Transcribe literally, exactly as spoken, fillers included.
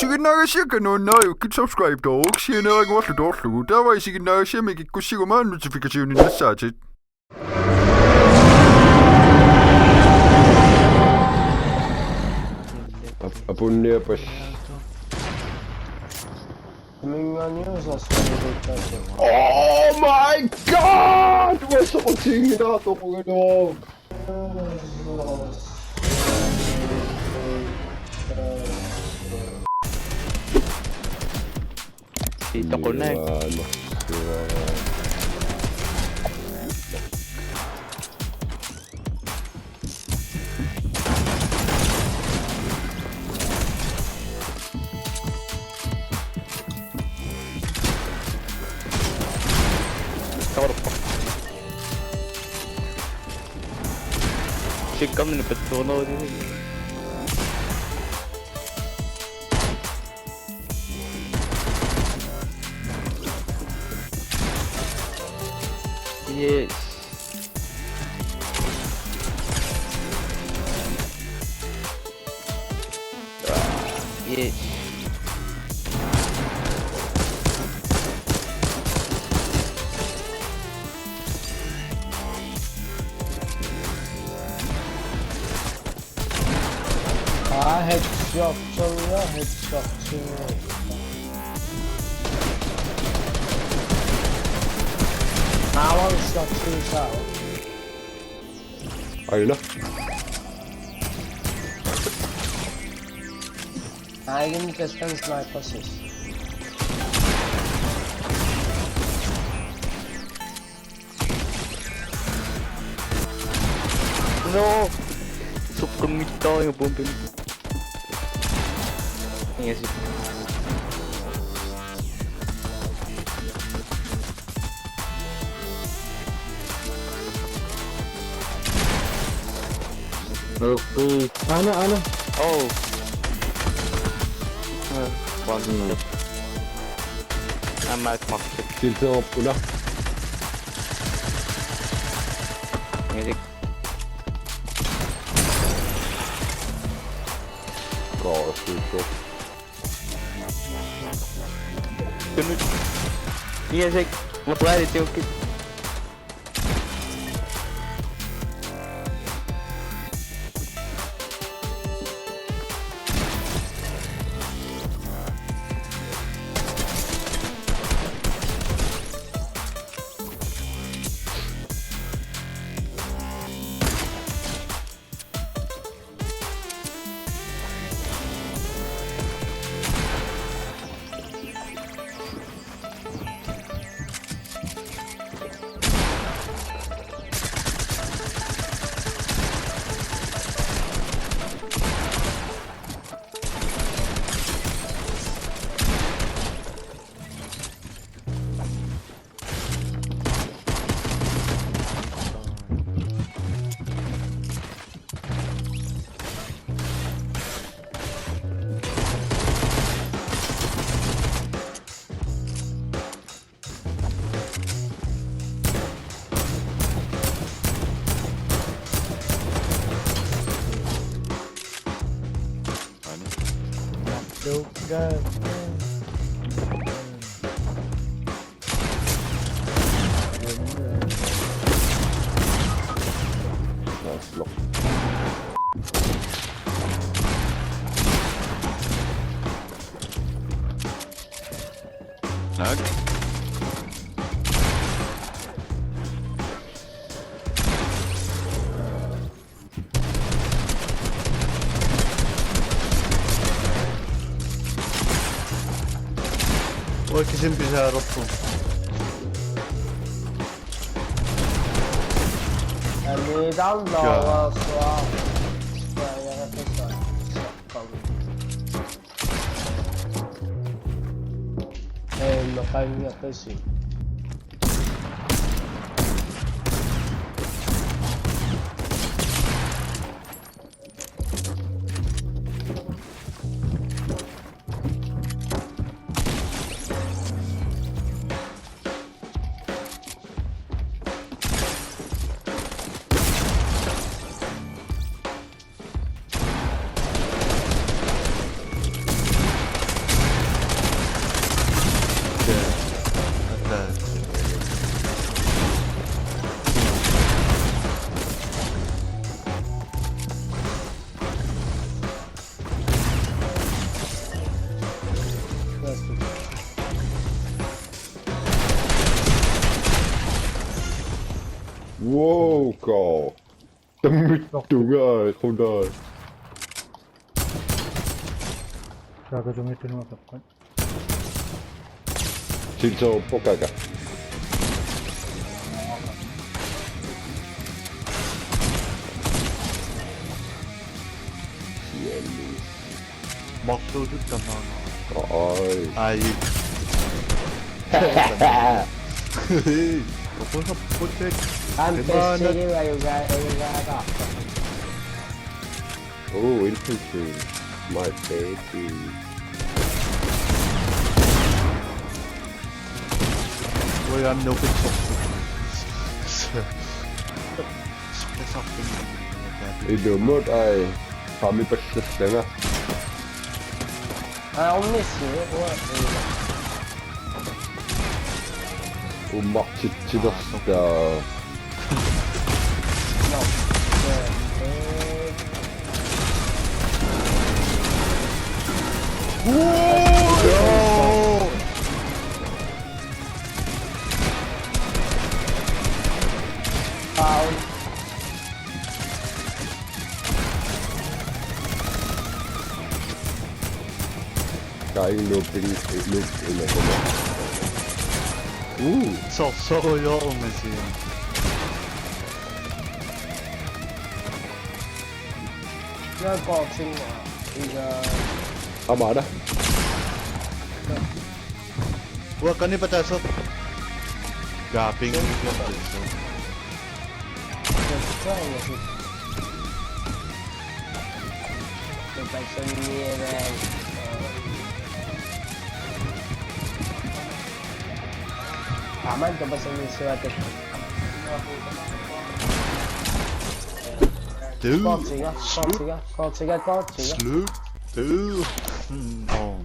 Isiginnaagassiakka nuannariukkit subscribe toorukkit sianeeraguarlu toorlugu. Taava isiginnaagassiami kikkussiguma notificationi nassaatit. Ap-, apunniapas. Oh my God! What's up, King? Itoqunaq. Tavaruppa. Sikkamni pettuunoorisi. Yes. Yes. Ah, headshot, sorry, headshot, sorry. Now I'm stuck to this out. Are you not? I didn't just stand sniper sis. No! Soqqummittaariga bombi. Yes. Okay. Aana, aana. Oh. One. Mm. I'm out, Mark. Silteerpula. Music. Kaassuussoq. Tunut. Music. Ngapalaalitiukkit. Knock. Uanga kisimik pisaalerpunga. Ani taanna. Jaa. Uanga suaa. Jaa, jaa, jaa. Ee, maqanngaqisi. Wow, go. Tammittugai, qulai. Taakasumit tunua peqqat. Silso pokaka. Marluusut tamaanga. Oi. Ai. Oqosa putek. Am Imaana. Pessili ayuga ayuga. Oh, infantry. My baby. Oi, I'm no good. Ilumut ai. Qami passallanga. Aa, ummissi, ua, ua. Ummartitsilerluta. No. Foul. Kaing looping, loop, ina kama. Uu. Sorsorujoorumisiuk. Ila boxing, ila. Amaana. Uanga qanoq pataasoq. Gapping. Aman, tupasaniissuatit. Tuu. Koortiga, koortiga, koortiga, koortiga. Sluut. Tuu. Hmm, oh.